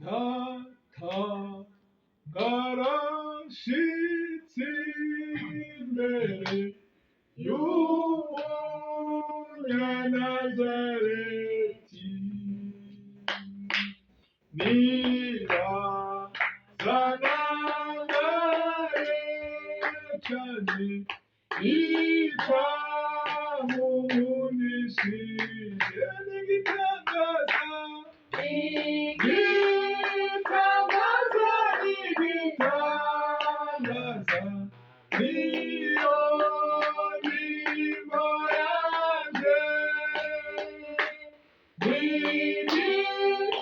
Data ngarashitse imbere y'Umunyanazareti, nibazanangare cane icamuhunishije n'igitangaza. Igitangaza, igitangaza, niyo ndimbo yanje.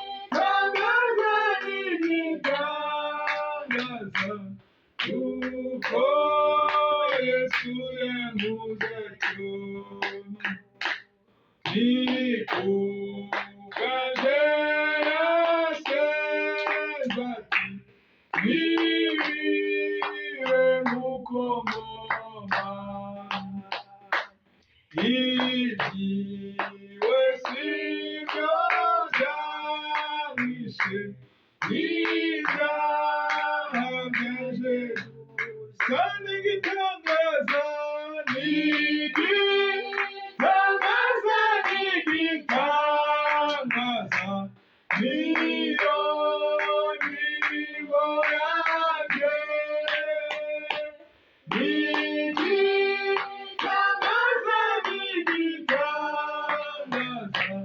Igitangaza, igitangaza, kuko Yesu yanguze cyane. Nikuganje yasenze ati nibibe nk'uko ngomba, ibyiwe sibyo byamwishe, n'ibyaha byanje gusa. N'igitangaza, n'igitangaza, n'igitangaza, niyo ndirimbo yanje. N'igitangaza, n'igitangaza,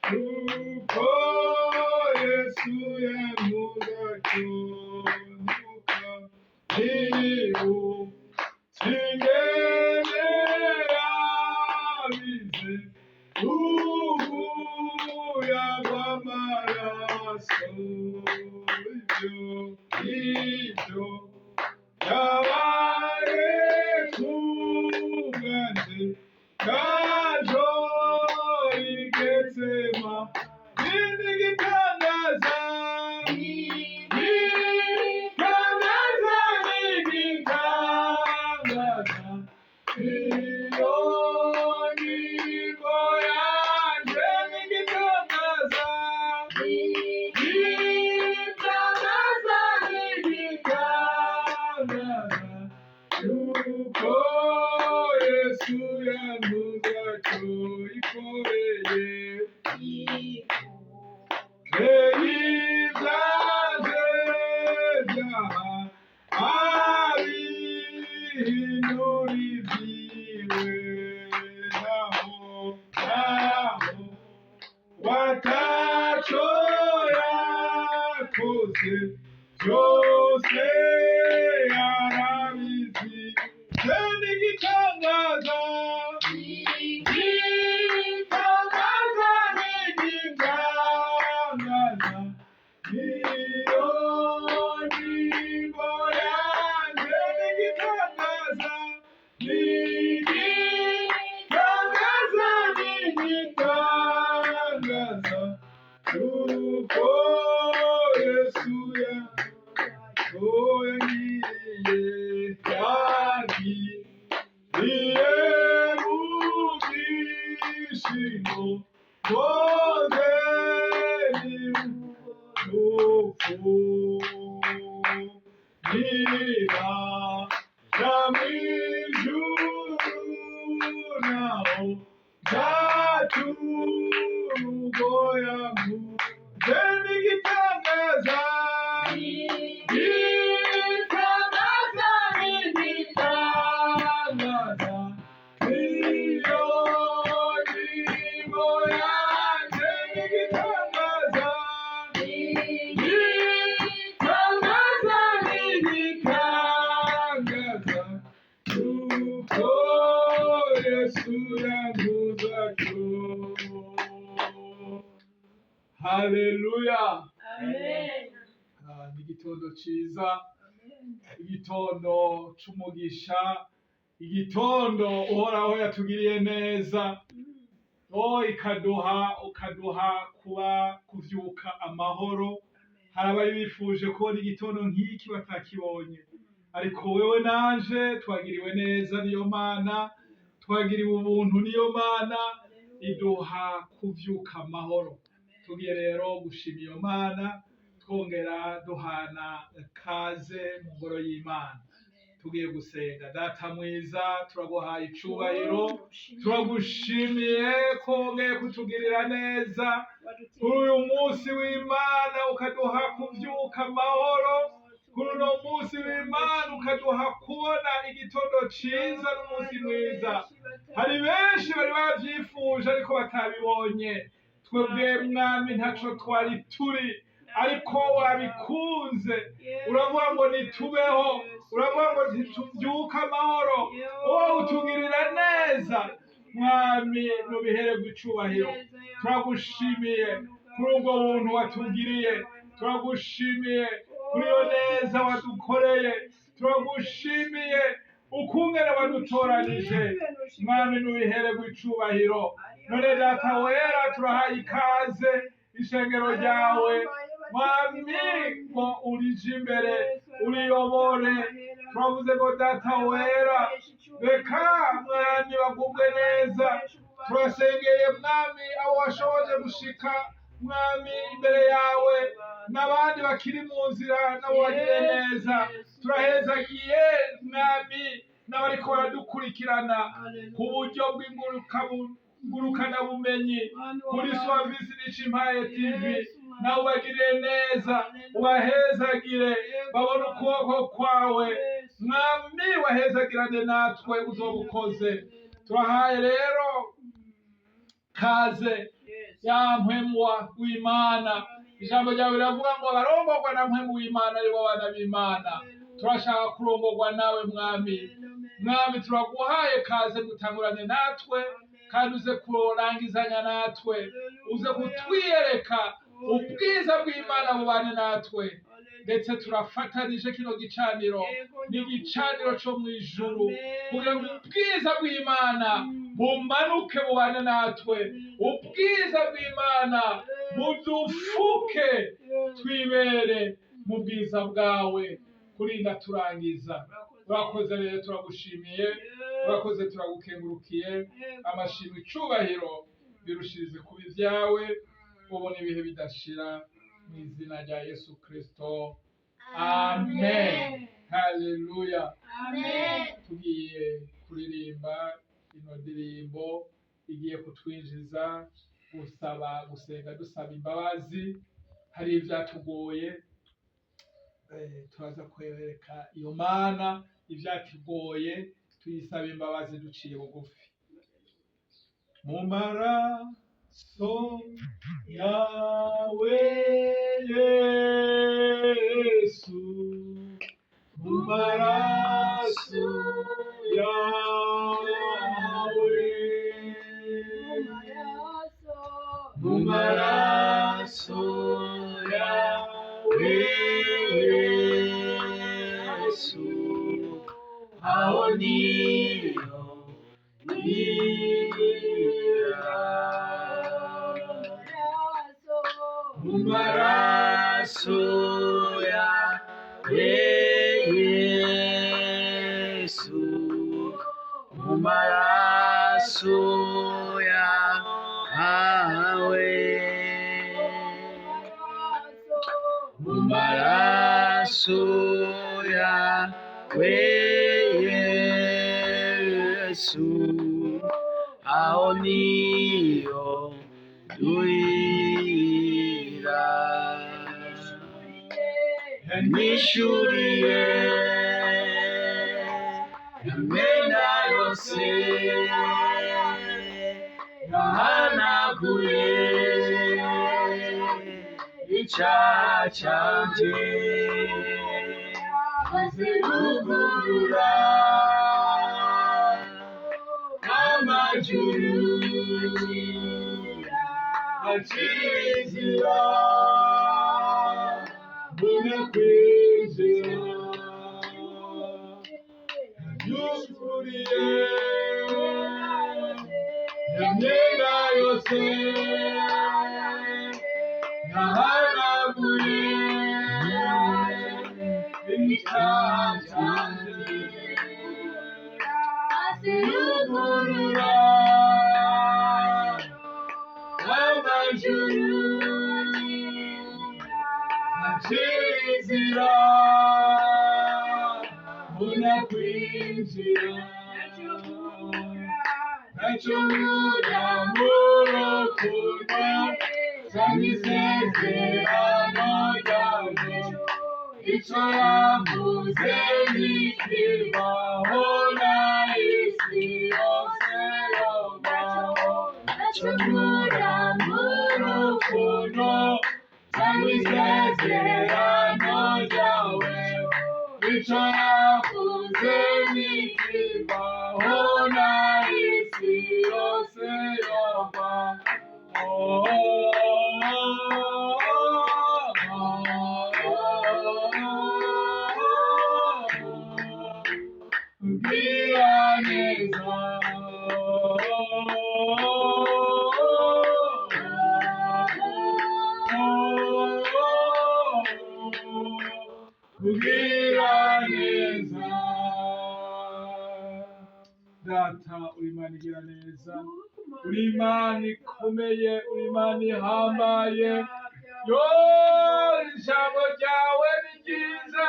kuko Yesu yankuza cyunuka singene yabize ubuya bw'amaraso, ibyo byabaye ku bwanjye kajo igetsema n'igitangaza, igitangaza, n'igitangaza, iyo ngingo yanje. N'igitangaza, igitangaza, n'igitangaza, yuko Yesu yanduza cyo ikoreye ibyaje byaha abihindura ibyiwe, naho wataco yakoze byose yarabizi. N'igitangaza, igitangaza, n'igitangaza, niyo ndimbo yanje. N'igitangaza, n'igitangaza, n'igitangaza, kuko Yesu yangiriye, yangiriye mu byishimo koze ni urupfu niba ja mw'ijuru naho nzacurugo yanguze. N'igitangaza, igitangaza, n'igitangaza, niyo ndimbo yanje. N'igitangaza, igitangaza, n'igitangaza, kuko Yesu yanguze atyo. Haleluya! Amen. Ah, ni igitondo ciza, igitondo c'umugisha, igitondo Uhoraho yatugiriye neza, o ikaduha ukaduha kuba kuvyuka amahoro. Hari abari bifuje kubona igitondo nk'iki batakibonye, ariko wewe nanje twagiriwe neza niyo Mana, twagiriwe ubuntu niyo Mana, iduha kuvyuka amahoro. Tugiye rero gushima iyo Mana. Twongera duhana kaze mu ngoro y'Imana. Tugiye gusenga. Data mwiza, turaguhaye icubahiro, turagushimiye ko wongeye kutugirira neza kuri uyu munsi w'Imana, ukaduha kuvyuka amahoro. Kuri uno munsi w'Imana ukaduha kubona igitondo ciza n'umunsi mwiza. Hari benshi bari bavyifuje ariko batabibonye. Twebwe Mwami ntaco twari turi, ariko wabikunze uravuga ngo nitubeho, uravuga ngo ntituvyuke amahoro. Wowe utugirira neza Mwami, nubihererwe icubahiro. Turagushimiye kuri ubwo buntu watugiriye, turagushimiye kuri iyo neza wadukoreye, turagushimiye ukungene wadutoranije. Mwami, nubihererwe icubahiro. None Data wera, turahaye ikaze ishengero ryawe Mwami, ngo urije imbere uriyobore. Turavuze ngo Data wera, reka Mwami bagubwe neza. Turasengeye Mwami abo washoboje gushika Mwami imbere yawe, n'abandi bakiri mu nzira nabo bagire neza. Turahezagiye Mwami n'abariko baradukurikirana ku buryo bw'ingurukanabumenyi kuri Swavisi n'Icimpaye TV, nawe ubagirire neza, ubahezagire babone ukuboko kwawe. Mwami, wahezagirane natwe uzobukoze. Turahaye rero kaze ya mpwemu w'Imana. Ijambo ryawe riravuga ngo abarongorwa na mpwemu w'Imana aribo bana b'Imana. Turashaka kurongorwa nawe Mwami. Mwami, turaguhaye kaze, gutangurane natwe kandi uze kurangizanya natwe, uze kutwiyereka ubwiza bw'Imana bubane natwe. Ndetse turafatanije kino gicaniro n'igicaniro co mu ijuru kugira ngo ubwiza bw'Imana bumanuke bubane natwe, ubwiza bw'Imana budufuke, twibere mu bwiza bwawe kurinda turangiza. Urakoze rero, turagushimiye, urakoze, turagukengurukiye. Amashimwe, icubahiro birushirize kuba ibyawe ubu n'ibihe bidashira, mu izina rya Yesu Kristo, amen. Haleluya. Tugiye kuririmba ino ndirimbo igiye kutwinjiza gusaba, gusenga dusaba imbabazi. Hari ivyatugoye, turaza kwereka iyo Mana ivyatugoye, tuyisaba imbabazi duciye bugufi. Mu maraso yawe Yesu, mu maraso yawe, mu maraso yawe Yesu, aho niho nira. Mu maraso yawe Yesu, mu maraso yawe, mu maraso yawe Yesu, aho niho duhira. Yanyishuriye imyenda yose, yahanaguye icyaha cyanjye, azirugurura amajuru, acira inzira mbona kwinjira. Yugururiye imyenda yose, yahanaguye icyaha cyanjye, yugurura amajuru, Uncira inzira mbona kwinjira ntacyo nkura mu rukundo cyangwa isezerano ryawe icyo yavuze ntikibaho na isi yose yobaho ntacyo nkura mu rukundo cyangwa isezerano ryawe icyo yavuze ntikibaho na isi yose yobaho. Ugira neza. Ugira neza. Data uri Imana igira neza, uri Imana ikomeye, uri Imana ihambaye. Yo, ijambo ryawe ni ryiza.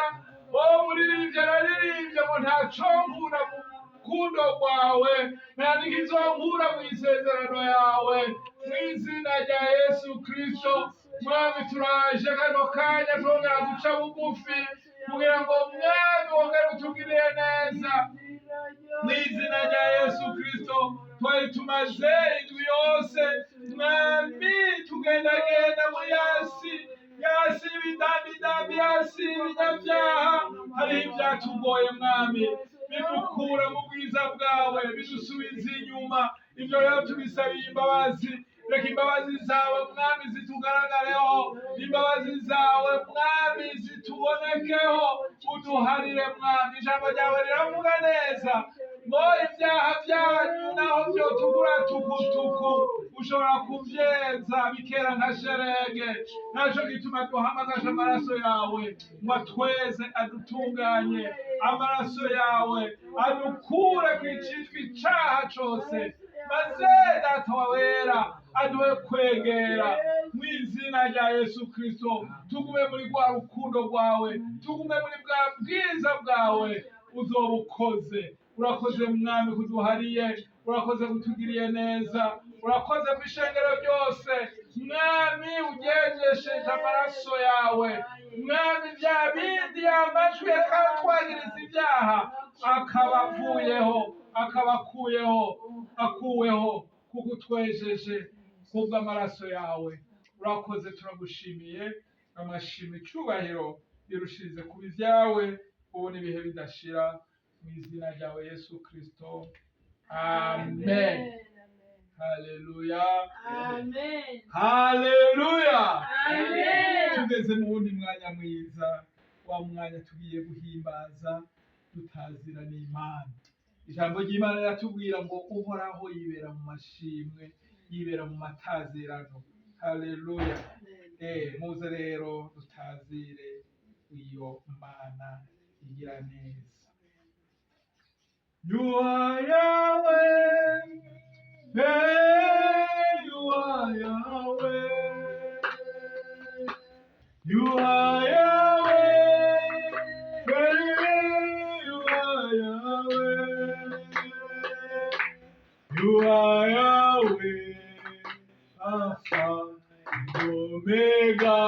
Wowe muririmbyi araririmbye ngo ntaco nkura mu rukundo rwawe, nta n'ikizonkura mu isezerano yawe. Mu izina rya Yesu Kristo, Mwami, turaje kano kanya twongera guca bugufi kugira ngo Mwami wongere utugirire neza. Mu izina rya Yesu Kristo, twari tumaze indwi yose, Mwami, tugendagenda muri yasi yasi ibidambidambi yasi ibinyabyaha. Hariho ibyatugoye, Mwami, bidukura mu bwiza bwawe, bidusubiza inyuma. Ibyo rero tubisabiye imbabazi. Reka imbabazi zawe, Mwami, zitugaragareho, imbabazi zawe, Mwami, zitubonekeho, uduharire, Mwami. Ijambo ryawe riravuga neza ngo ibyaha byanyu naho byotugura tukutuku, ushobora kuvyeza bikera nka sherege. Naco gituma duhamagaje amaraso yawe ngo atweze, adutunganye. Amaraso yawe adukure kw'icitwa icaha cose, maze Data wa wera aduhe kwegera. Mu izina rya Yesu Kristo, tugume muri rwa rukundo rwawe, tugume muri bwa bwiza bwawe. Uzoba ukoze. Urakoze, Mwami, kuduhariye, urakoze kutugiriye neza, urakoze ku ishengero ryose, Mwami, ugenjesheje amaraso yawe. Mwami, bya bindi amajwi yakatwagiriza ibyaha akaba avuyeho, akaba akuyeho, akuweho, kuko utwejeje kubw'amaraso yawe. Urakoze, turagushimiye. Amashimwe, icyubahiro birushirize kuba ibyawe ubu n'ibihe bidashira, mu izina ryawe Yesu Kristo, amen. Haleluya. Amen. Haleluya. Amen. Tugeze mu wundi mwanya mwiza, wa mwanya tugiye guhimbaza dutazira n'Imana. Ijambo ry'Imana riratubwira ngo Uhoraho yibera mu mashimwe, yibera mu matazirano. Haleluya. Muze rero dutazire iyo Mana igira neza. You are Yahweh, hey, you are Yahweh. You are Yahweh, hey, you are Yahweh. You are Yahweh, Alpha and Omega.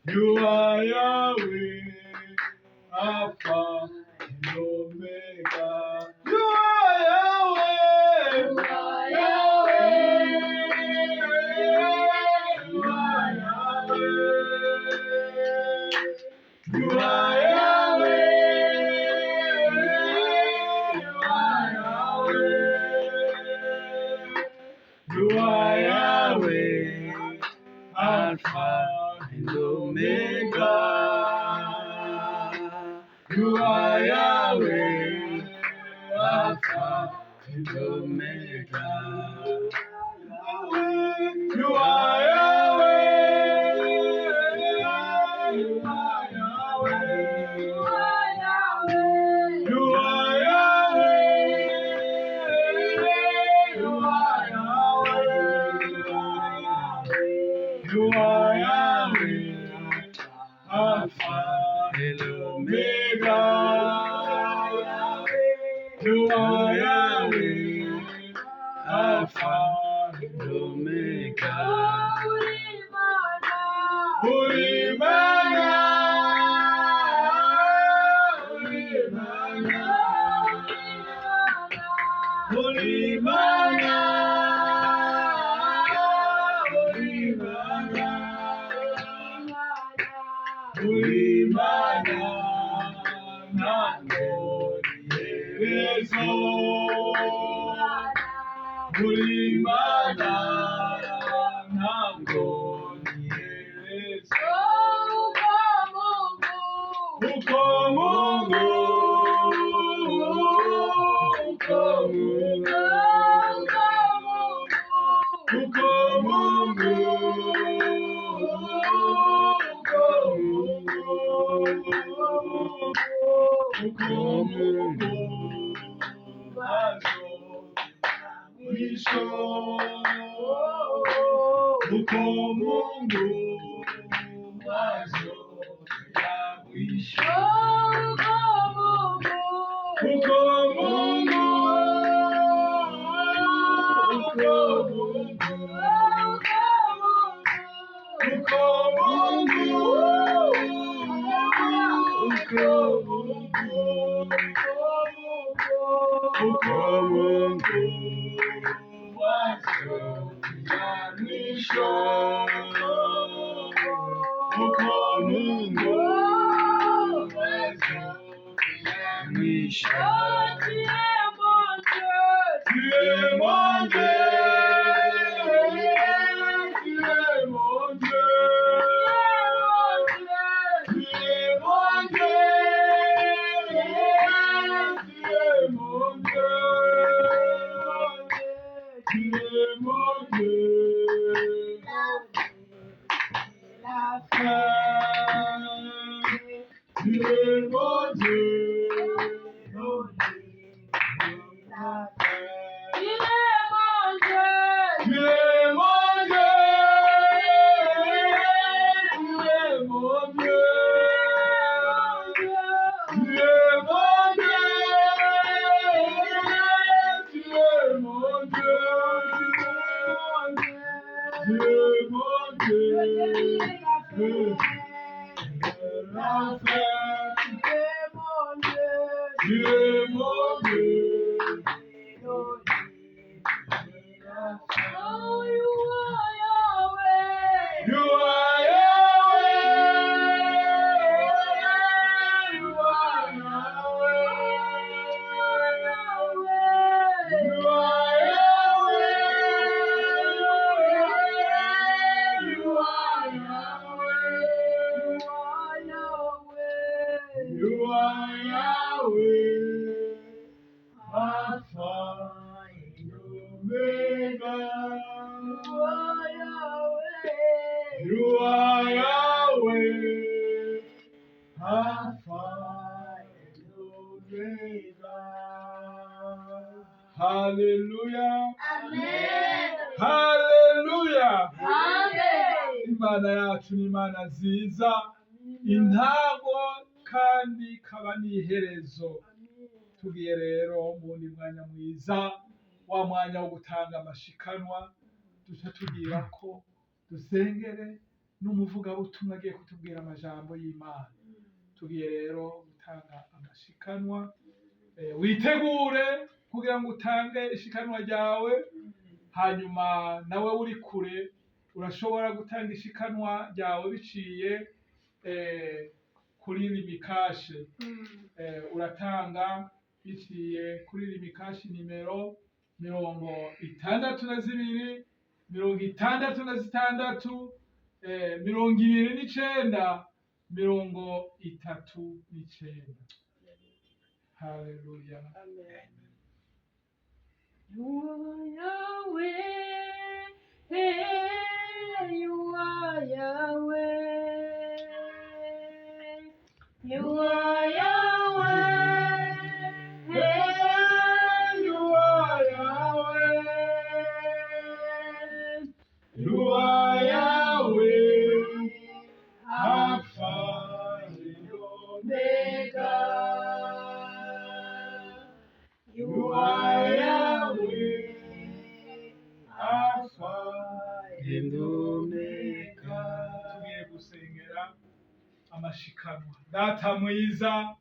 You are Yahweh, Alpha and Omega. You are Yahweh. You are Yahweh. You are Yahweh. You are Yahweh. You are Yahweh. You are Yahweh, Alpha and Omega. You are Yahweh, Alpha and Omega. You are Yahweh. You are Yahweh. You are Yahweh. You are Yahweh. You are Yahweh. You are Yahweh. Alpha and Omega. You are Yahweh, Alpha and Omega. Uri Mana, Uri Mana, Uri Mana, Uri Mana, Uri Mana, Nando Yeso, Uri Mana, Nando Yeso. Uko Mungu, uko Mungu, uko Mungu, uko Mungu, uko Mungu, mwanzo mwisho, uko Mungu, mwanzo na mwisho. Uko Mungu, uko Mungu, uko Mungu, uko Mungu, uko Mungu, mwanzo na mwisho, uko Mungu, mwanzo na mwisho. Tu es mon Dieu, tu es mon Dieu, tu es mon Dieu, tu es mon Dieu, tu es mon Dieu. Tu es mon Dieu, mon Dieu. Tu es mon Dieu, tu es mon Dieu, tu es mon Dieu, tu es mon Dieu, tu es mon Dieu, la fin, tu es mon Dieu, la fin. You are Yahweh, you are Yahweh, you are Yahweh, you are Yahweh, you are Yahweh, Alpha and Omega. You are Yahweh, Alpha and Omega. Hallelujah. Hallelujah. Imana yacu ni Imana nziza, intango kandi ikaba n'iherezo. Tugiye rero mu wundi mwanya mwiza, wa mwanya wo gutanga amashikanwa, duca tugira ko dusengere n'umuvugabutumwa agiye kutubwira amajambo y'Imana. Tugiye rero gutanga amashikanwa, witegure kugira ngo utange ishikanwa ryawe, hanyuma nawe uri kure urashobora gutanga ishikanwa ryawe biciye kuri rimikashe. Uratanga biciye kuri rimikashe nimero 62 66 29 39. Haleluya. You are Yahweh, you are Yahweh, you are Yahweh, You are Yahweh. You are Yahweh, Alpha and Omega. Tugiye gusengera amashikanwa. Data mwiza,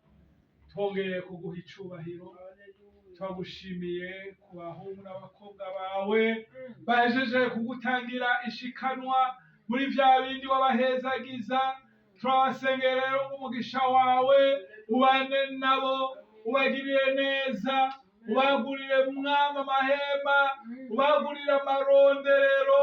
twongeye kuguha icubahiro, turagushimiye ku bahungu n'abakobwa bawe bahejeje kugutangira ishikanwa muri vya bindi wabahezagiza. Turabasengera rero ngo umugisha wawe ubane nabo, ubagirire neza, ubagurire mwami amahema, ubagurire amaronderero,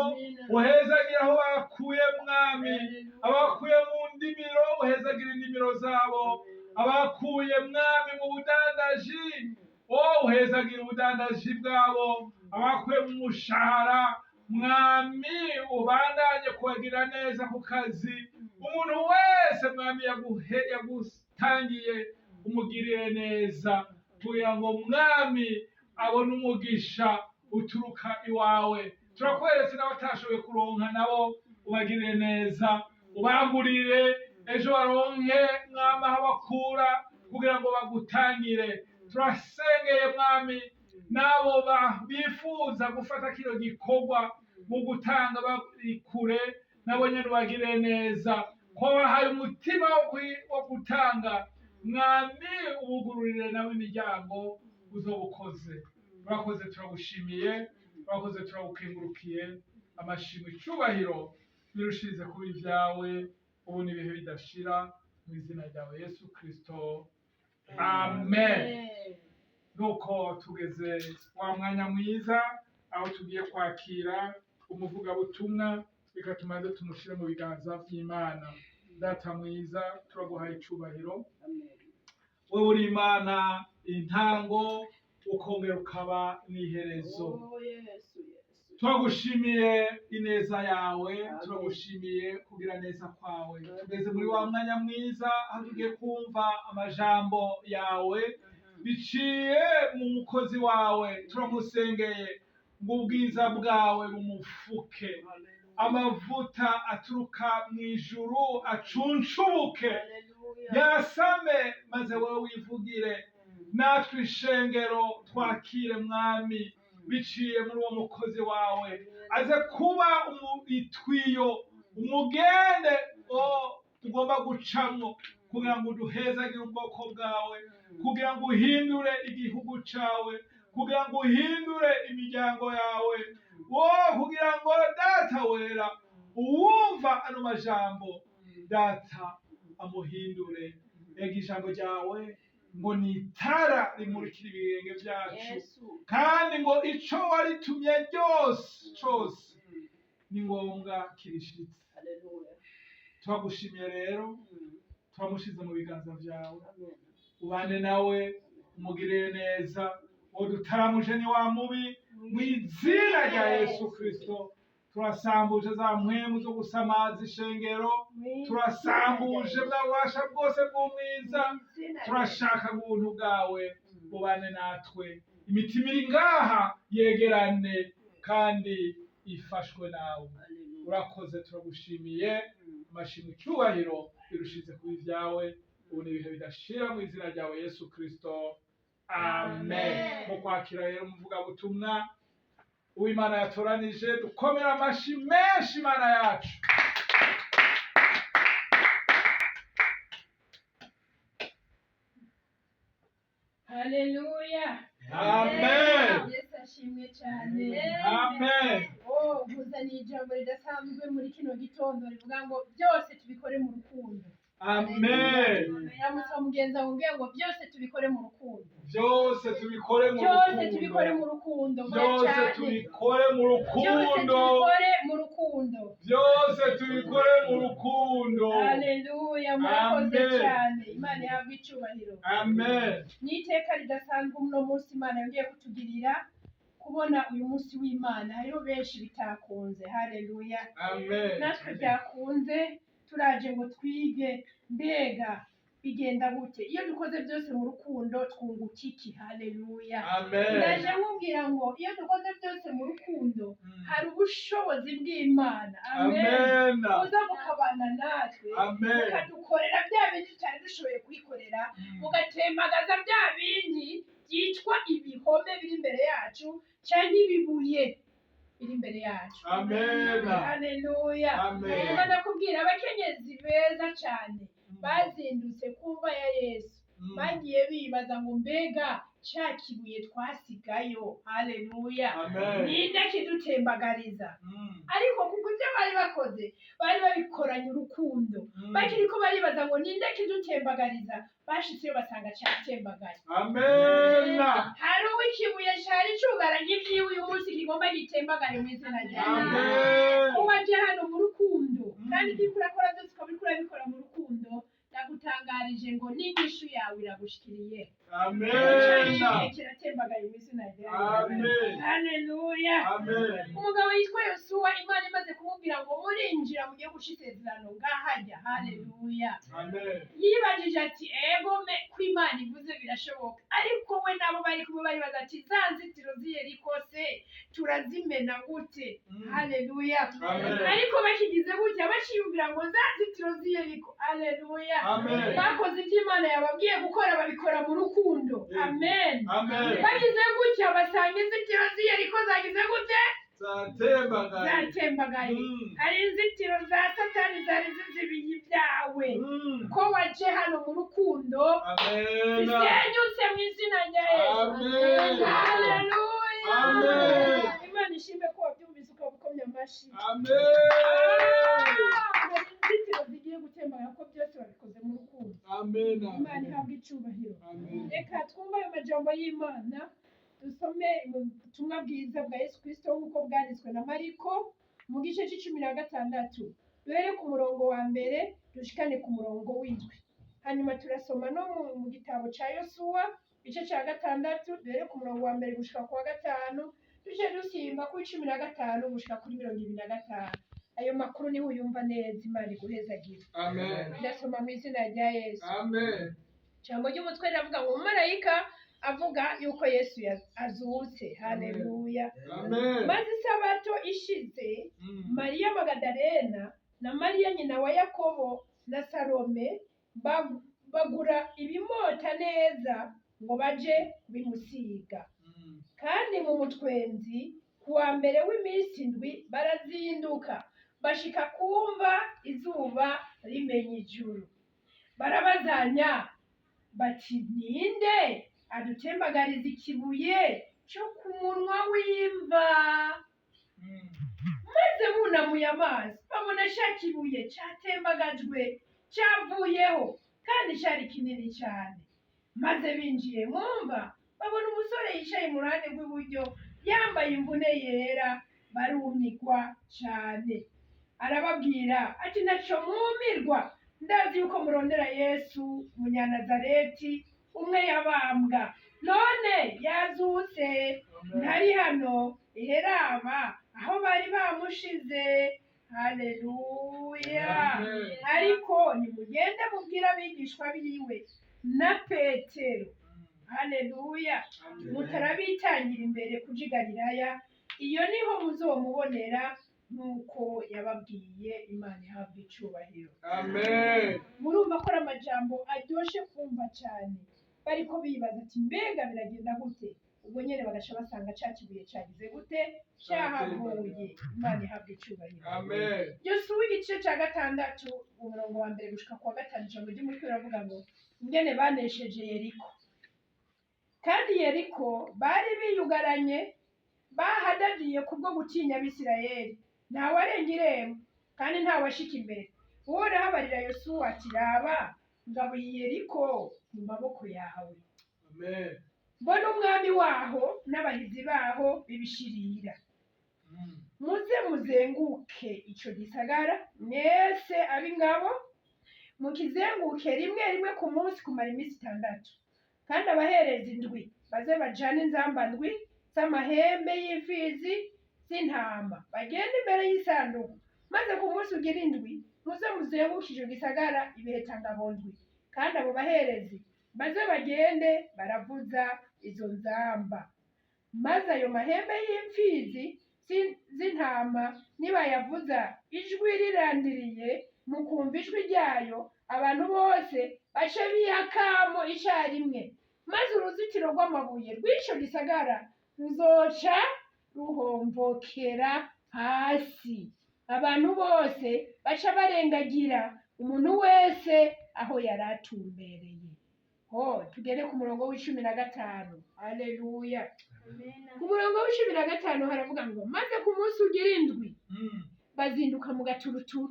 uhezagire aho bakuye mwami, abakuye mu ndimiro uhezagire indimiro zabo, abakuye mwami mu budandaji wowe uhezagire ubudandaji bwabo, abakuye mu mushahara mwami ubandanye kubagirira neza ku kazi. Umuntu wese mwami yagutangiye umugirire neza, kugira ngo mwami abone umugisha uturuka iwawe. Turakweretse n'abatashoboye kuronka nabo ubagirire neza, ubagurire ejo baronke mwami aho bakura kugira ngo bagutangire. Turasengeye mwami n'abo bifuza gufata kino gikorwa mu gutanga bari kure, nabo nyene ubagirire neza, ko bahaye umutima wo gutanga mwami, ubugururire nabo imiryango uzobukoze. Urakoze, turagushimiye, urakoze, turagukengurukiye. Amashimwe, icubahiro birushirize kuba ibyawe ubu n'ibihe bidashira, mu izina ryawe Yesu Kristo, amen. Nuko tugeze wa mwanya mwiza aho tugiye kwakira umuvugabutumwa. Reka tumaze tumushire mu biganza vy'Imana. Data mwiza, turaguhaye icubahiro. Wowe uri Imana intango, ukongera ukaba n'iherezo. Oh, Yesu, Yesu. Turagushimiye ineza yawe, turagushimiye kugira neza kwawe. Tugeze muri wa mwanya mwiza aho tugiye kumva amajambo yawe biciye mu mukozi wawe. Turamusengeye ngo ubwiza bwawe bumufuke, amavuta aturuka mu ijuru acuncubuke, Hallelujah. yasame, maze wowe wivugire natwe ishengero twakire mwami biciye muri uwo mukozi wawe, aze kuba itwiyo umugende o tugomba gucamwo kugira ngo uduhezagire ubwoko bwawe, kugira ngo uhindure igihugu cawe, kugira ngo uhindure imiryango yawe, wo kugira ngo Data wera uwumva ano majambo, Data, amuhindure. Ega ijambo ryawe ngo ni itara rimurikira ibirenge byacu, Yesu. kandi ngo ico waritumye ryose cose ni ngombwa kirishitse. Hallelujah. Turagushimiye rero, turamushize mu biganza vyawe. Amen. Ubane nawe, umugirire neza. Uwo dutaramuje ni wa mubi, mu izina rya Yesu Kristo turasambuje za mpwemu zo gusamaza ishengero, turasambuje bwa bubasha bwose bw'umwiza. Turashaka ubuntu bwawe bubane natwe, imitima iri ngaha yegerane kandi ifashwe nawe. Hallelujah. Urakoze, turagushimiye. Amashimwe, icyubahiro birushize kuba ibyawe ubu n'ibihe bidashira, mu izina ryawe Yesu Kristo, amen. Amen. Mu kwakira rero umuvugabutumwa uw'Imana yatoranije, dukomere amashi menshi Imana yacu. Hallelujah. Amen. Yesu ashimwe cyane. Amen. Oh, nkuzaniye ijambo ridasanzwe muri kino gitondo rivuga ngo byose tubikore mu rukundo. Amen. Ramutse mugenzi wawe umbwire ngo byose tubikore mu rukundo. Byose tubikore mu Byose tubikore rukundo. mu rukundo. Vuga Byose cyane. tubikore mu Byose rukundo. tubikore mu rukundo. Byose tubikore mu rukundo. Haleluya, murakoze Amen. cyane. Imana ihabwe icyubahiro. Amen. Ni iteka ridasanzwe uno munsi Imana yongeye kutugirira kubona uyu munsi w'Imana. Hariho benshi bitakunze. Haleluya. Amen. Natwe byakunze, turaje ngo twige mbega bigenda gute iyo dukoze byose mu rukundo, twunguka iki? Haleluya. Amen. Ndaje nkubwira ngo iyo dukoze byose mu rukundo hari ubushobozi bw'Imana, amen, Amen. buza bukabana natwe, Amen. bukadukorera bya bindi tutari dushoboye kwikorera, bugatembagaza bya bindi byitwa ibihome biri imbere yacu cyangwa ibibuye. biri imbere yacu. Amen. Haleluya. Amen. Ngomba ndakubwira, abakenyezi beza cyane bazindutse kumva ya Yesu bagiye bibaza ngo: mbega cya kibuye twasigayo, haleluya, Amen. ninde kidutembagariza? Ariko kuko ibyo bari bakoze bari babikoranye urukundo, bakiri ko baribaza ngo ninde kidutembagariza, bashitseyo basanga cyatembagaye. Amen. Hari uw'ikibuye cyari cugaranye ibyiwe, uyu munsi kigomba gitembagare mu izina rya Yesu. Amen. Ko waje hano mu rukundo, kandi ibyo uriko urakora byose ukaba uriko urabikora mu rukundo, ndagutangarije ngo n'inyishu yawe iragushikiriye. Amen. Ikibuye kiratembagaye mu izina rya Yesu. Amen. Haleluya. Amen. Umugabo yitwa Yosuwa, Imana imaze kumubwira ngo murinjira mu gihugu c'isezerano, ngahajya, haleluya, Amen. yibajije ati: ego me, ko Imana ivuze birashoboka. Ariko we nabo bari kumwe baribaza ati: za nzitiro z'Yeriko se turazimena gute? Haleluya. Amen. Ariko bakigize gutya, baciyumvira ngo za nzitiro z'Yeriko, haleluya, Amen. bakoze ibyo Imana yababwiye gukora, babikora mu rukundo. Amen. Amen. Bagize gutya basanga inzitiro z'Yeriko zagize gute? Zatembagaye. Zatembagaye. Hari inzitiro za Satani zari zizibiye ibyawe, ko waje hano mu rukundo, Amen. zisenyutse mu izina rya Yesu. Amen. Haleluya. Amen. Imana ishimwe ko wabyumvise ukaba ukomye amashyi. Amen. Hari inzitiro zigiye gutembagara ko byose babikoze mu rukundo. Amen. Imana ihabwa icubahiro. Amen. Reka twumve ayo majambo y'Imana, dusome mu butumwa bwiza bwa Yesu Kristo nk'uko bwanditswe na Mariko mu gice c'16, duhere ku murongo wa mbere dushikane ku murongo w'indwi. Hanyuma turasoma no mu gitabo ca Yosuwa, igice ca gatandatu, duhere ku murongo wa mbere gushika ku wa gatanu, duce dusimba kuri 15 gushika kuri 25. Ayo makuru niho uyumva neza. Imana iguhezagire. Amen. Ndasoma mu izina rya Yesu. Amen. Ijambo ry'umutwe riravuga ngo umumarayika avuga yuko Yesu azutse. Haleluya. Amen. Maze isabato ishize, Mariya Magadalena na Mariya nyina wa Yakobo na Salome bagura ibimota neza ngo baje kubimusiga. Kandi mu mutwenzi, ku wa mbere w'iminsi indwi, barazinduka bashika kumva izuba rimenya ijuru. Barabazanya bati: ninde adutembagariza ikibuye cyo ku munwa w'imva? Maze bunamuye amaso, babona sha kibuye catembagajwe, cyavuyeho, kandi cyari kinini cyane. Maze binjiye mu mva, babona umusore yicaye mu ruhande rw'iburyo, yambaye imvune yera, barumigwa cyane. Arababwira ati: ntaco mwumirwa, ndazi yuko murondera Yesu Umunyanazareti, umwe yabambwa. None yazutse, ntari hano. Iheraba aho bari bamushize. Haleluya. Amen. Ariko nimugende mubwire abigishwa biwe na Petero, haleluya, mutarabitangira imbere kuja i Galilaya, iyo niho muzomubonera nk'uko yababwiye. Imana ihabwa icubahiro. Amen. Murumva ko ari amajambo aryoshe kumva cyane. Bariko bibaza ati: mbega biragenda gute? Ubwo nyene bagaca basanga ca kibuye cagize gute? Cyahavuye. Imana ihabwa icubahiro. Amen. Yosuwa, igice cya gatandatu, umurongo wa mbere gushika ku wa gatanu, ijambo ry'umutwe riravuga ngo ingene banesheje Yeriko. Kandi Yeriko bari biyugaranye, bahadadiye kubwo gutinya Abisirayeli, ntawe arenga irembo kandi ntawe ashika imbere. Uhoraho abarira Yosuwa ati: raba, ngabuye Yeriko mu maboko yawe, Amen. mbona umwami waho n'abahizi baho bibishirira. Muze muzenguke ico gisagara, mwese ab'ingabo, mukizenguke rimwe rimwe ku munsi kumara iminsi 6. Kandi abahereza indwi baze bajane inzamba ndwi z'amahembe y'imfizi z'intama, bagende imbere y'isanduku. Maze ku munsi ugira indwi muze muzenguke ico gisagara ibihetangabo ndwi, kandi abo baherezi baze bagende baravuza izo nzamba. Maze ayo mahembe y'imfizi z'intama nibayavuza ijwi rirandiriye, mukumva ijwi ryayo, abantu bose bace bihakamo icarimwe, maze uruzitiro rw'amabuye rw'ico gisagara ruzoca Ruhomvokera hasi, abantu bose baca barengagira, umuntu wese aho yari atumbereye. Ho tugere ku murongo wa 15. Haleluya! Ku murongo wa 15 haravuga ngo: "Maze ku munsi ugira indwi bazinduka mu gaturuturu,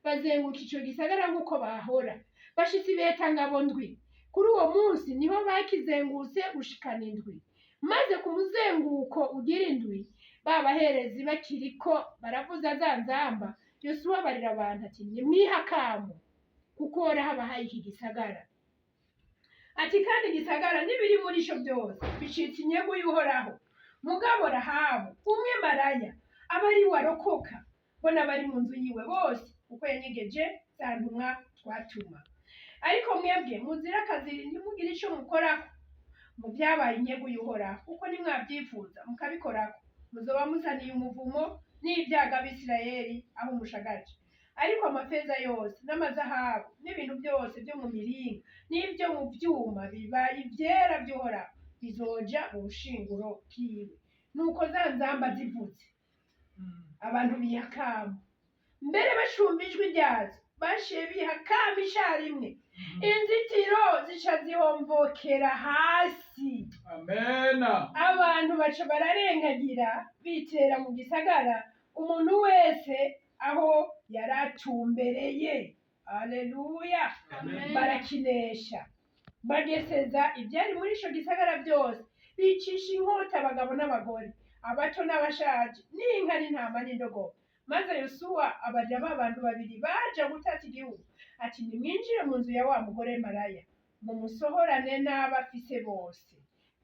bazenguruka ico gisagara nk'uko bahora, bashitse ibetangabo ndwi. Kuri uwo munsi niho bakizengurutse gushikana indwi. Maze ku muzenguko ugira indwi, ba baherezi bakiriko baravuza za nzamba, Yosuwa abarira abantu ati: 'Nimwihe akamo, kuko Uhoraho abahaye iki gisagara.' Ati: 'Kandi igisagara n'ibiri muri ico byose bicitse inyungu y'Uhoraho. Mugabo Rahabu umwe maraya aba ari we arokoka, bo n'abari mu nzu yiwe bose, kuko yanyegeje za ntumwa twatuma. Ariko mwebwe muzire akaziri, ntimugire ico mukorako mu byabaye inyungu y'Uhoraho, kuko nimwabyifuza mukabikorako, muzoba muzaniye umuvumo n'ibyago Abisirayeli aho mushagaje. Ariko amafeza yose n'amazahabu n'ibintu byose byo mu miringa n'ibyo mu byuma bibaye ivyera by'Uhoraho, bizoja mu bushinguro bwiwe.' Nuko za nzamba zivutse, abantu biha akamo. Mbere bacumva ijwi ryazo, baciye biha akamo icarimwe, inzitiro zica zihomvokera hasi." Amena. Abantu baca bararengagira, bitera mu gisagara, umuntu wese aho yari atumbereye. Aleluya! Amen. Barakinesha, bageseza ibyari muri ico gisagara byose, bicisha inkota abagabo n'abagore, abato n'abashaje, n'inka n'intama n'indogobe. Maze Yosuwa abarira ba bantu babiri baja gutata igihugu ati: 'Nimwinjire mu nzu ya wa mugore maraya, mumusohorane n'abo afise bose,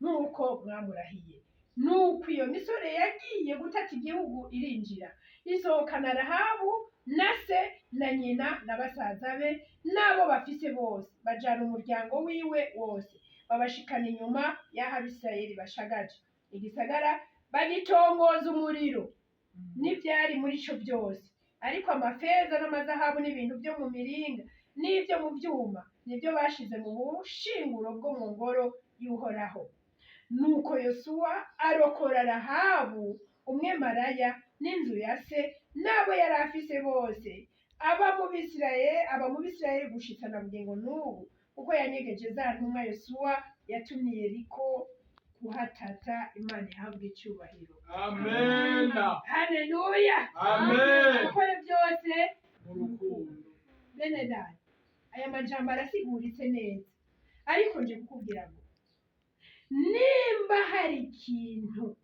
nk'uko mwamurahiye.' Nuko iyo misore yagiye gutata igihugu irinjira, isohokana Rahabu na se na nyina na basaza be n'abo bafise bose, bajana umuryango wiwe wose, babashikana inyuma y'aho Abisirayeli bashagaje. Igisagara bagitongoza umuriro n'ibyari muri ico byose. Ariko amafeza n'amazahabu n'ibintu byo mu miringa n'ibyo mu byuma nibyo bashize mu bushinguro bwo mu ngoro y'Uhoraho. Nuko Yosuwa arokora Rahabu umwe maraya n'inzu ya se n'abo yari afise bose, aba mu Bisirayeli gushitsa na bugingo n'ubu, kuko yanyegeje za ntumwa Yosuwa yatumye Yeriko kuhatata. Imana ihabwe icyubahiro." Amena. Haleluya! Amen. Ukore byose Mu rukundo. Bene data, aya majambo arasiguritse neza, ariko nje kukubwira ngo nimba hari ikintu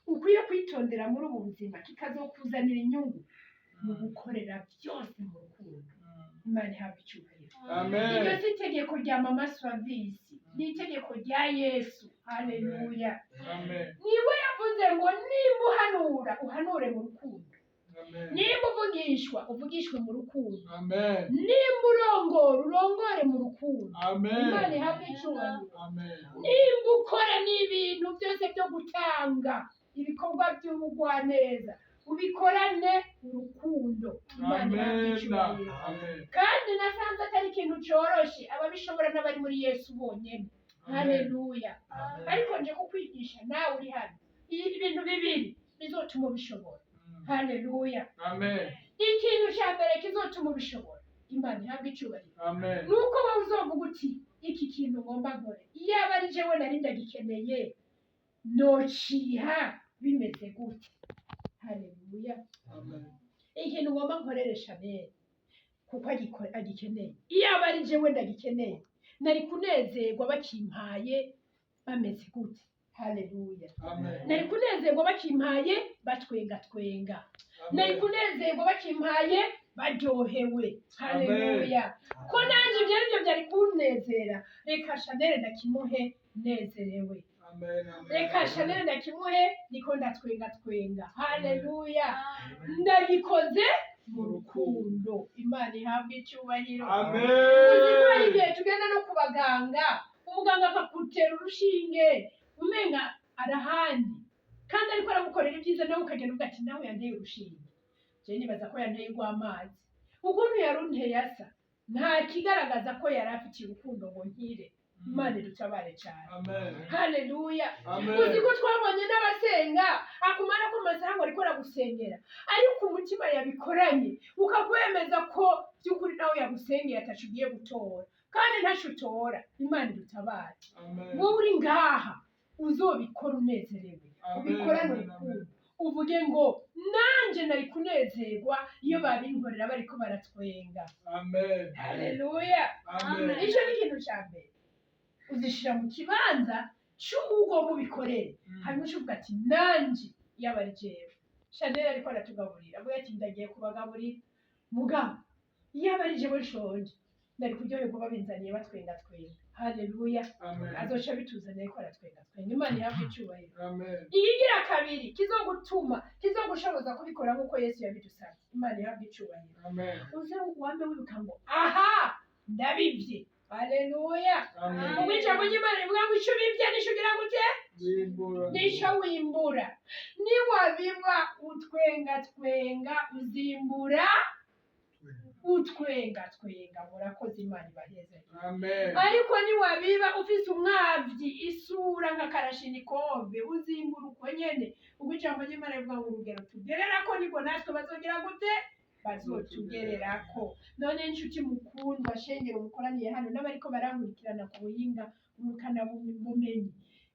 ukwiye kwitondera muri ubu buzima kikazokuzanira inyungu, mu gukorera byose mu rukundo. Imana ihabwa icyubahiro. Amen. Iryo si itegeko rya mama Swavisi, ni itegeko rya Yesu. Haleluya! Amen. Niwe yavuze ngo: "Nimba uhanura, uhanure mu rukundo. Amen. Nimba uvugishwa, uvugishwe mu rukundo. Amen. Nimba urongora, urongore mu rukundo." Amen. Imana ihabwe icyubahiro. Amen. Nimba ukora n'ibintu byose byo gutanga, ibikorwa by'ubugwaneza, ubikorane urukundo. Imana ihabwe Amen. icyubahiro. Amen. Kandi nasanze atari ikintu coroshe, ababishobora n'abari muri Yesu bonyene. Haleluya! Ariko nje kukwigisha nawe uri hano ibintu bibiri bizotuma ubishobora. Haleluya! Amen. Ikintu cya mbere kizotuma ubishobora, Imana ihabwe icyubahiro, Amen. nuko wowe uzovuga uti: "Iki kintu ngomba nkore, iyaba ari jewe nari ndagikeneye, nociha bimeze gute?" Haleluya! Amen. Ikintu ngomba nkorere Chanel kuko agikeneye, iyaba ari jewe ndagikeneye, nari kunezerwa bakimpaye bameze gute? Haleluya! Amen. Nari kunezerwa bakimpaye batwenga twenga, nari kunezerwa bakimpaye baryohewe. Haleluya! Ko nanjye ibyo aribyo byari kunezera, reka Chanel ndakimuhe nezerewe. Amen. Amen. Reka Chanel ndakimuhe niko ndatwenga twenga. Haleluya! Ndagikoze mu rukundo. Imana ihabwe icyubahiro. Amen. Uzi ko hari igihe tugenda no ku baganga, umuganga akakutera urushinge umenga arahandi, kandi ariko aragukorera ibyiza, nawe ukagenda uvuga ati: "Nawe yanteye urushinge, je nibaza ko yanteye urw'amazi. Ukuntu yarunteye asa nta kigaragaza ko yari afitiye urukundo ngo nkire." Imana idutabare cyane. Amen. Haleluya. Amen. Uzi ko twabonye n'abasenga akumara ko amasaha ngo ariko aragusengera, ariko umutima yabikoranye ukakwemeza ko by'ukuri nawe yagusengeye ataco ugiye gutora, kandi ntaco utora. Imana idutabare. Amen. Wowe uri ngaha uzobikora unezerewe, Amen. ubikorane Amen. urukundo, uvuge ngo nanje nari kunezerwa iyo babinkorera bariko baratwenga. Amen. Haleluya. Amen. Icyo ni ikintu cya mbere, uzishira mu kibanza cy'ugomba ubikorere, hanyuma uca ati nanje yaba ari jewe. Chanel ariko aratugaburira, avuga ati ndagiye kubagaburira, mugabo yaba ari jewe nshonje ndari kuryoherwa babinzaniye batwenga twenga. Haleluya. Amen. Azoca bituzaniye ariko aratwenga twenga. Imana ihabwe icyubahiro. Amen. Iyigira kabiri kizogutuma, kizogushoboza kubikora nk'uko Yesu yabidusabye, Imana ihabwe icyubahiro. Amen. Uze wambe wibuka ngo aha ndabibye. Haleluya. Amen. Ubwo ijambo ry'Imana rivuga ngo icyo ubibye nicyo ugira gute? Wimbura. Nicyo wimbura. Niwabiba utwenga twenga uzimbura utwenga twenga. Murakoze, Imana ibaheze. Amen. Ariko niwabiba ufise umwavyi, isura nka karashinikove, uzimbura uko nyene. Ubwo ijambo ry'Imana rivuga ngo urugero tugererako niko natwe bazogira gute? Bazotugererako. None inshuti mukundwa, shengero mukoraniye hano n'abariko barankurikirana ku buhinga ngurukana bumenyi,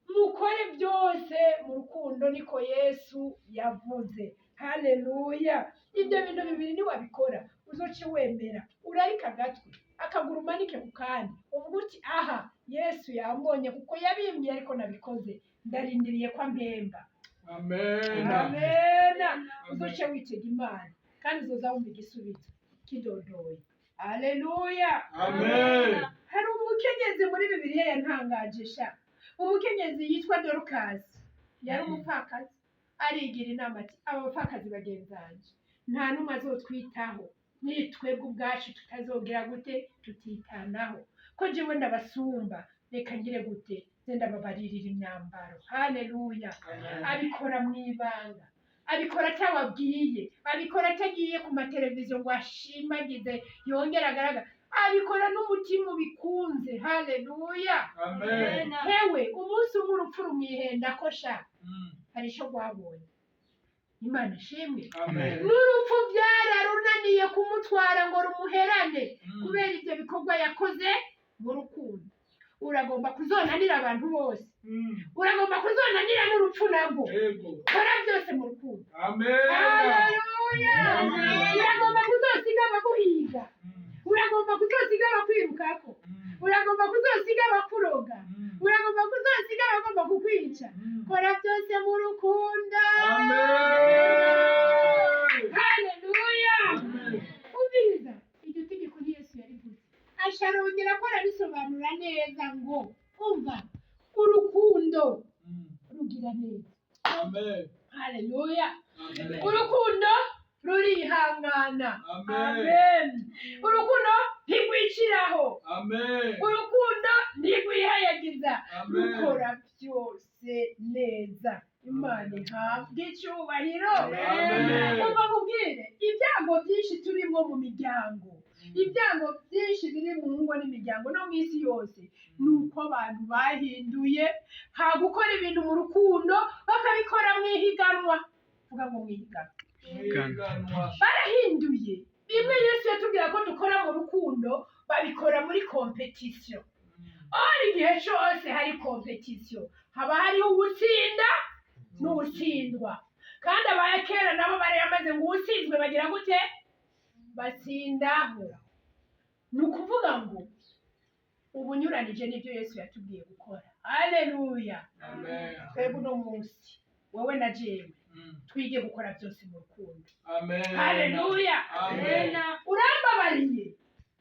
mukore byose mu rukundo, niko Yesu yavuze. Haleluya. Ibyo bintu bibiri niwabikora uzoce wemera urarika agatwi, akaguru umanike ku kandi, uvuga uti aha Yesu yambonye kuko yabimbwiye ariko nabikoze, ndarindiriye ko ampemba. Amen. Amena. Uzoce witega Imana kandi uzoza wumva igisubizo kidodoye. Haleluya. Amen. Hari umukenyezi muri Bibiliya yantangaje sha, umukenyezi yitwa Dorukasi, yari umupfakazi. Arigira inama ati aba bapfakazi bagenzanje nta n'umwe azotwitaho nitwebwe ubwacu tutazogera gute tutitanaho, ko jewe ndabasumba, reka ngire gute, nze ndababaririra imyambaro. Haleluya. Abikora mu ibanga, abikora atababwiye, abikora atagiye ku mateleviziyo ngo ashimagize yongere agaragara, abikora n'umutima ubikunze. Haleluya. Amen. Hewe, umunsi umwe urupfu rumwihenda ko sha hari icyo rwabonye. Imana ishimwe. Amen. N'urupfu byararunaniye kumutwara ngo rumuherane kubera ibyo bikorwa yakoze mu rukundo. Uragomba kuzonanira abantu bose, uragomba kuzonanira n'urupfu nabwo. Yego. Kora byose mu rukundo. Amen. Haleluya. Amen. Uragomba kuzosiga abaguhiga, uragomba kuzosiga abakwirukako, uragomba kuzosiga abakuroga, uragomba kuzosiga abagomba kukwica. Kora byose mu rukundo. Amen. Haleluya. Amen. Umviriza, iryo tegeko ni Yesu yarivuze, asharongera ko arabisobanura neza ngo umva, urukundo rugira neza. Amen. Haleluya. Amen. Urukundo rurihangana. Amen. Amen. Urukundo ntirwiciraho. Amen. Urukundo ntirwihayagiza. Amen. Rukora byose neza. Imana ihabwe icyubahiro. Amen. Umva nkubwire, ibyago byinshi turimo mu miryango, ibyago byinshi biri mu ngo n'imiryango no mu isi yose, ni uko abantu bahinduye ha gukora ibintu mu rukundo bakabikora mu ihiganwa. Vuga ngo mu ihiganwa. Mwiganwa. Barahinduye bimwe Yesu yatubwira ko dukora mu rukundo, babikora muri compétition. Ori igihe cyose hari compétition haba hariho uwutsinda n'uwutsindwa, kandi abakera nabo barayamaze ngo uwutsinzwe bagira gute? Batsindaho. Ni ukuvuga ngo ubunyuranije n'ibyo Yesu yatubwiye gukora. Haleluya. Amen. Twebwe uno munsi, wowe na jewe, twige gukora byose mu rukundo. Amen. Haleluya. Amen. Urambabariye,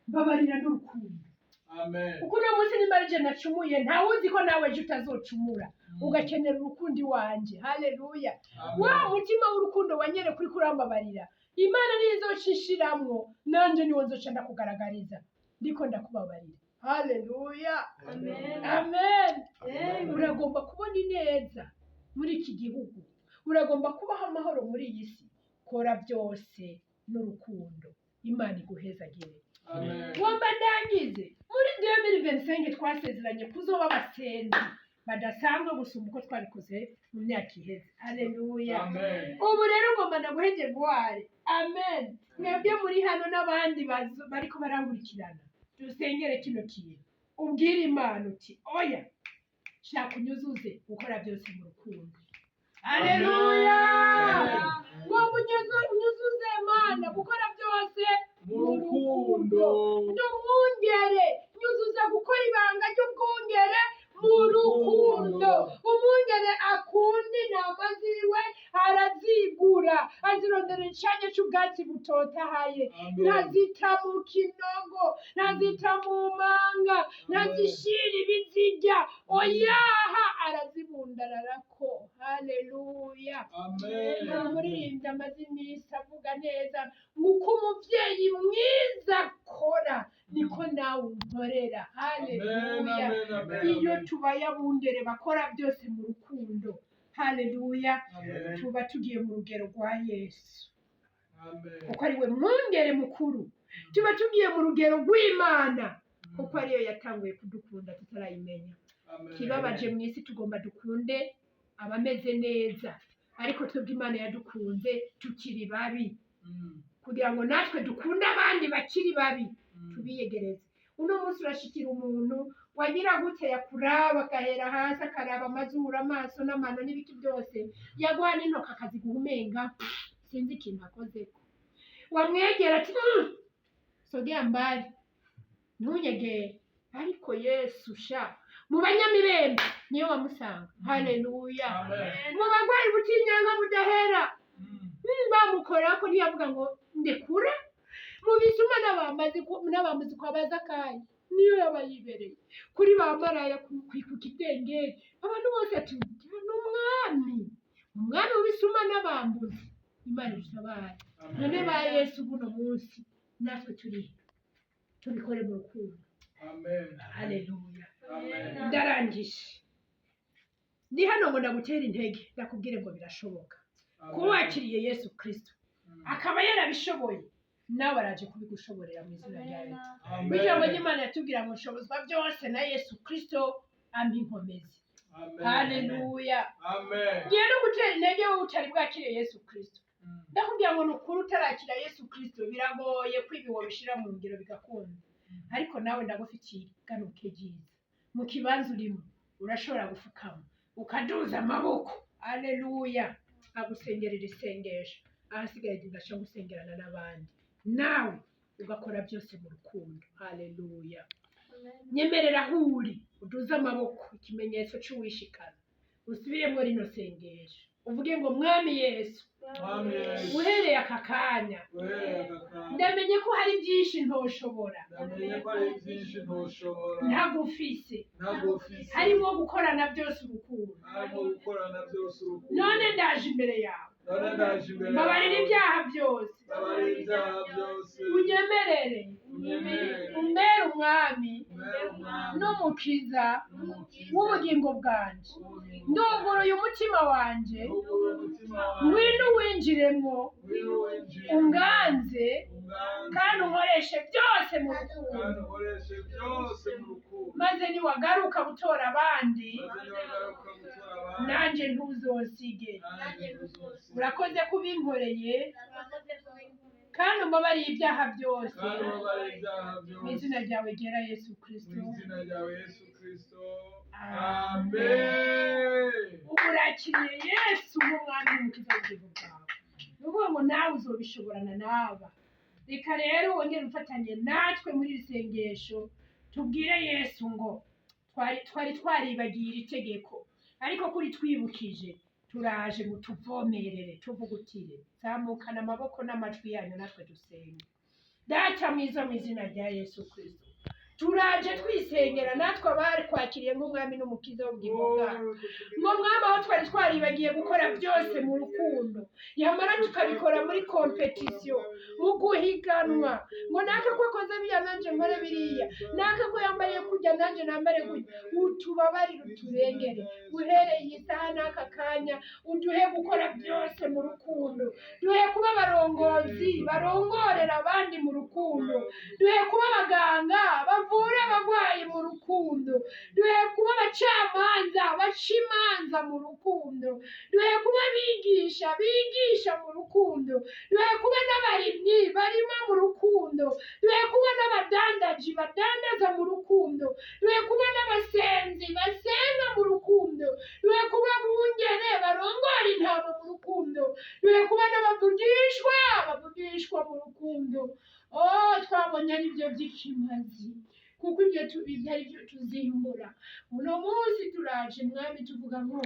mbabarira n'urukundo. Amen. Kuko uno munsi nimba ari je nacumuye, ntawe uzi ko nawe ejo utazocumura ugakenera urukundo iwanje. Haleluya. Wa mutima w'urukundo wanyereka uriko urambabarira, Imana niyo izoshishiramwo, nanje niwo nzoca ndakugaragariza ndiko ndakubabarira. Haleluya. Amen. Amen. Uragomba kubona ineza muri iki gihugu, uragomba kubaho amahoro muri iyi si, kora byose n'urukundo. Imana iguhezagire. Amen. Ngomba ndangize muri 2025 twasezeranye kuzoba abasenzi badasanzwe gusumba uko twabikoze mu myaka iheze. Haleluya. Amen. Ubu rero ngomba ndaguhe devoir. Amen. Mwebwe muri hano n'abandi bariko barankurikirana, dusengere kino kintu. Ubwire Imana uti: "Oya, shaka unyuzuze gukora byose mu rukundo." Haleluya. Amen. Ngomba unyuzuze Mana gukora byose mu rukundo. Ndi umwungere, nyuzuza gukora ibanga ry'ubwungere mu rukundo. Umwungere akunda intama ziwe, arazigura, azirondera icanya c'ubwatsi butotahaye. Amen. Ntazita mu kinogo, ntazita mu manga, ntazishira ibizirya, oyaha, arazibundararako. Haleluya. Amen. Hari umuririmbyi amaze iminsi avuga neza ngo uko umubyeyi mwiza akora niko nawe unkorera. Haleluya. Amen, amen, Iyo amen. tubaye abungere bakora byose mu rukundo, haleluya, Amen. tuba tugiye mu rugero rwa Yesu, Amen. kuko ari we mwungere mukuru. Tuba tugiye mu rugero rw'Imana, kuko ariyo yatanguye kudukunda tutarayimenya. Amen. Kibabaje mu isi, tugomba dukunde abameze neza, ariko twebwe Imana yadukunze tukiri babi, kugira ngo natwe dukunde abandi bakiri babi, tubiyegereze. Uno munsi urashikira umuntu wagira gutya, yakuraba agahera hasi, akaraba amazuru, amaso n'amano n'ibiki byose, yaguha n'intoki akaziguha umenga sinzi ikintu akozeko. Wamwegera ati: Sogea mbali, ntunyegere." Ariko Yesu sha, mu banyamibembe niyo wamusanga. Haleluya. Amen. Mu bagwayi butinyanga budahera, bamukorako ntiyavuga ngo ndekura. Mu bisuma n'abambuzi kwa Bazakayi niyo yaba yibereye, kuri ba maraya ku kidengeri, abantu bose ati: "Ni umwami, umwami w'ibisuma n'abambuzi." Imana idutabare. None ba Yesu buno munsi natwe turi tubikore mu rukundo. Amen. Haleluya. Amen. Ndarangije. Ndi hano ngo ndagutera intege, ndakubwire ngo birashoboka. Amen. Kuba wakiriye Yesu Kristo akaba yarabishoboye, nawe araje kubigushoborera mu izina rya Yesu. Amen. Ijambo ry'Imana yatubwira ngo nshobozwa byose na Yesu Kristo ampa inkomezi. Amen. Haleluya. Amen. Ngiye no gutera intege wowe utari bwakire Yesu Kristo. Ndakubwira ngo ni ukuri, utarakira Yesu Kristo biragoye ko ibi wabishyira mu ngiro bigakunda, ariko nawe ndagufitiye iganuke ryiza. Mu kibanza urimo urashobora gupfukama ukaduza amaboko. Aleluya. Agusengerera isengesho, ahasigaye ugaca gusengerana n'abandi, nawe ugakora byose mu rukundo. Haleluya. Nyemerera aho uri uduze amaboko, ikimenyetso cy'uwishikana, usubiremo rino sengesho, uvuge ngo: "Mwami Yesu, Mwami Yesu, uhereye aka kanya, uhereye aka kanya, ndamenye ko hari byinshi ntoshobora ndamenye ko hari byinshi ntoshobora ntagufise, ntagufise, harimo gukorana byose urukundo. Harimo gukorana byose urukundo. None ndaje imbere yawe, None ndaje imbere mbabarira yawe, ibyaha byose, mbabarira ibyaha byose, unyemerere unyemerere umbere umwami umbere umwami n'umukiza n'umukiza w'ubugingo bwanjye. w'ubugingo. Nduguruye umutima wanjye, Nduguruye umutima wanjye, ngwino uwinjiremo, ngwino winjire, unganze, unganze, kandi unkoreshe byose mu rukundo, kandi unkoreshe byose mu rukundo, maze niwagaruka gutora abandi, maze niwagaruka gutora abandi, nanjye ntuzonsige. Nanjye ntuzonsige. Urakoze kubinkoreye kandi umbabariye ibyaha byose, kandi ubabarire ibyaha byose, mu izina ryawe ryera Yesu Kristo. Mu izina ryawe Yesu Kristo, amen. Ubu urakiriye Yesu nk'umwami n'umukiza w'ubugingo bwawe, ni ukuvuga ngo nawe uzobishoborana n'aba. Reka rero wongere ufatanye natwe muri iri sengesho, tubwire Yesu ngo twari twaribagiye iri tegeko, ariko kuri twibukije, turaje ngo tuvomerere, tuvugutire. Zamukana amaboko n'amajwi yanyu natwe dusenge. Data mwiza, mu izina rya Yesu Kristo. Turaje twisengera natwe abari kwakiriye nk'umwami n'umukiza w'ubugingo bwacu, ngo mwami, aho twari twaribagiye gukora byose mu rukundo, yamara tukabikora muri compétition, mu guhiganwa, ngo naka ko akoze biriya nanjye nkore biriya, naka ko yambaye kujya nanjye nambare kujya. Utubabarire, uturengere. Uhereye iyi saha n'aka kanya, uduhe gukora byose mu rukundo. Duhe kuba abarongozi barongorera abandi mu rukundo. Duhe kuba abaganga bavura abarwayi mu rukundo. Duhe kuba abacamanza baca imanza mu rukundo. Duhe kuba abigisha bigisha mu rukundo. Duhe kuba n'abarimyi barima mu rukundo. Duhe kuba n'abadandaji badandaza mu rukundo. Duhe kuba n'abasenzi basenga mu rukundo. Duhe kuba abungere barongora intama mu rukundo. Duhe kuba n'abavugishwa bavugishwa mu rukundo. Oh, twabonye ari byo by'ikimazi, kuko ibyo tubibye ari byo tuzimbura. Uno munsi turaje, mwami, tuvuga ngo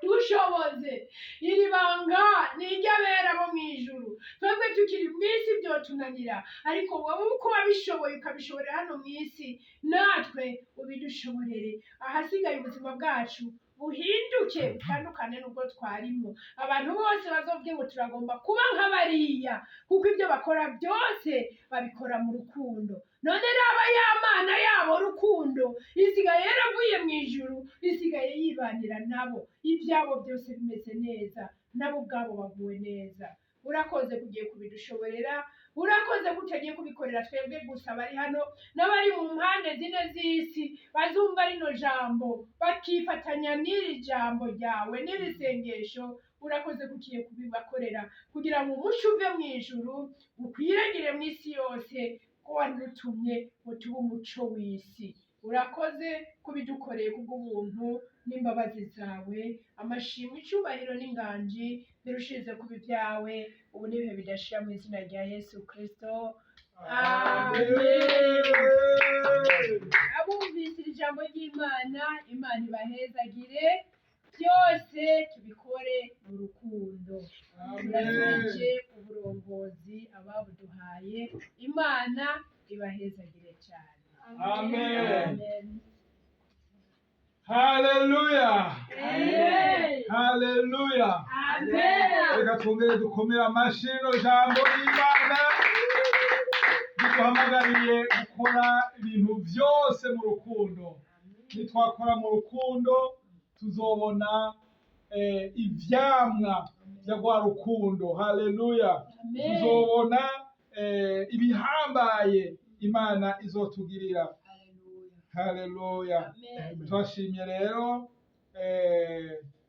dushoboze. Iri banga ni iry'abera bo mu ijuru. Twebwe tukiri mu isi byotunanira, ariko wowe uko wabishoboye ukabishoborera hano mu isi, natwe ubidushoborere. Ahasigaye ubuzima bwacu buhinduke, butandukane n'ubwo twarimo. Abantu bose bazovuge ngo turagomba kuba nk'abariya, kuko ibyo bakora byose babikora mu rukundo. None raba ya Mana yabo rukundo isigaye yaravuye mu ijuru, isigaye yibanira nabo, ibyabo byose bimeze neza, nabo ubwabo baguwe neza. Urakoze kugiye kubidushoborera. Urakoze ko utagiye kubikorera twebwe gusa bari hano, n'abari mu mpande zine z'isi bazumva rino jambo bakifatanya n'iri jambo ryawe n'iri sengesho. Urakoze ko ugiye kubibakorera, kugira ngo umuco uve mu ijuru ukwiragire mu isi yose, ko wadutumye ngo tube umuco w'isi. Urakoze kubidukoreye kubw'ubuntu n'imbabazi zawe. Amashimwe, icyubahiro n'inganji birushize kuba ibyawe ubu n'ibihe bidashira, mu izina rya Yesu Kristo, amen. Abumvise iri jambo ry'Imana, Imana ibahezagire. Byose tubikore mu rukundo. Turasubije uburongozi ababuduhaye. Imana ibahezagire cyane. Amen. Amen. Haleluya. Amen. Haleluya. Amen. Reka twongere dukomere amashyi rino jambo ry'Imana riduhamagariye gukora ibintu byose mu rukundo. Nitwakora mu rukundo, tuzobona ivyamwa bya rwa rukundo. Haleluya. Amen. Tuzobona ibihambaye Imana izotugirira. Haleluya. Amen. Twashimye rero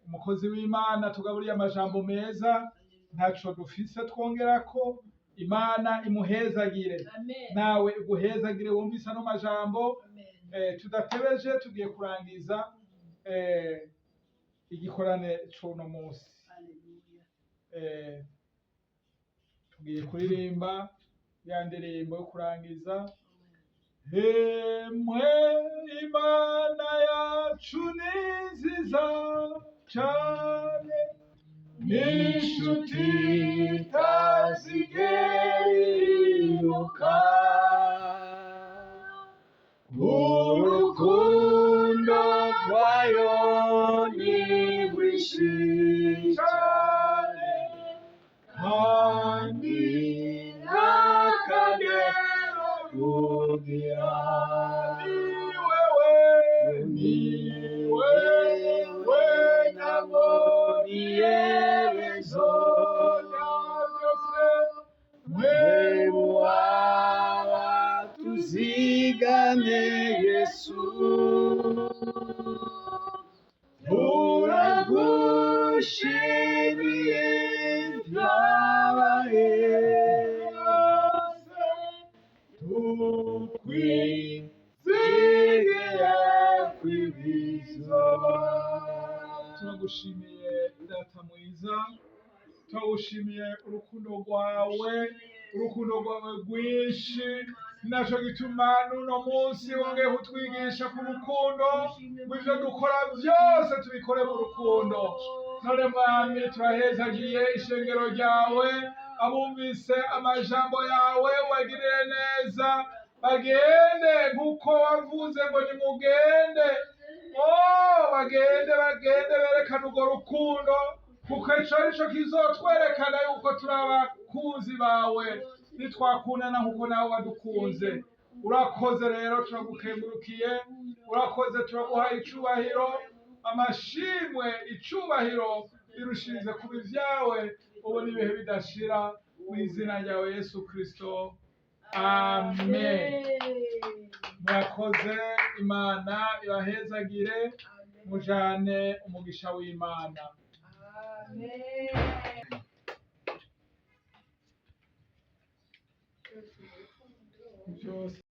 umukozi w'Imana tugaburiye amajambo meza. Ntaco dufise twongerako. Imana imuhezagire. Amen. Nawe iguhezagire wumvise ano majambo. Amen. Tudatebeje, tugiye kurangiza igikorane c'uno munsi. Tugiye kuririmba ya ndirimbo yo kurangiza. Hemwe, Imana yacu ni nziza cane, n'inshuti itazigera ihinduka. Urukundo rwayo ni rwinshi cane, kandi n'akagero rugira. Ni wewe, ni wewe ntabwo iherezo rya byose. Mwebwe waba tuzigame Yesu, turagushimiye ibyabaye. Tukwizigiye kwibizoba. Turagushimiye, Data mwiza, turagushimiye urukundo rwawe, urukundo rwawe rwinshi. Naco gituma n'uno munsi wongeye kutwigisha ku rukundo, ngo ivyo dukora byose tubikore mu rukundo. None mwami, turahezagiye ishengero ryawe. Abumvise amajambo yawe, ubagirire neza. Bagende nk'uko wavuze ngo nimugende. Oh, bagende, bagende berekane urwo rukundo, kuko ico nico kizotwerekana yuko turi abakunzi bawe, nitwakundana nk'uko nawe wadukunze. Urakoze rero, turagukengurukiye. Urakoze, turaguha icubahiro, amashimwe, icubahiro birushirize kuba ivyawe ubu n'ibihe bidashira, mu izina ryawe Yesu Kristo, amen. Murakoze, Imana ibahezagire, mujane umugisha w'Imana. Amen. Byose.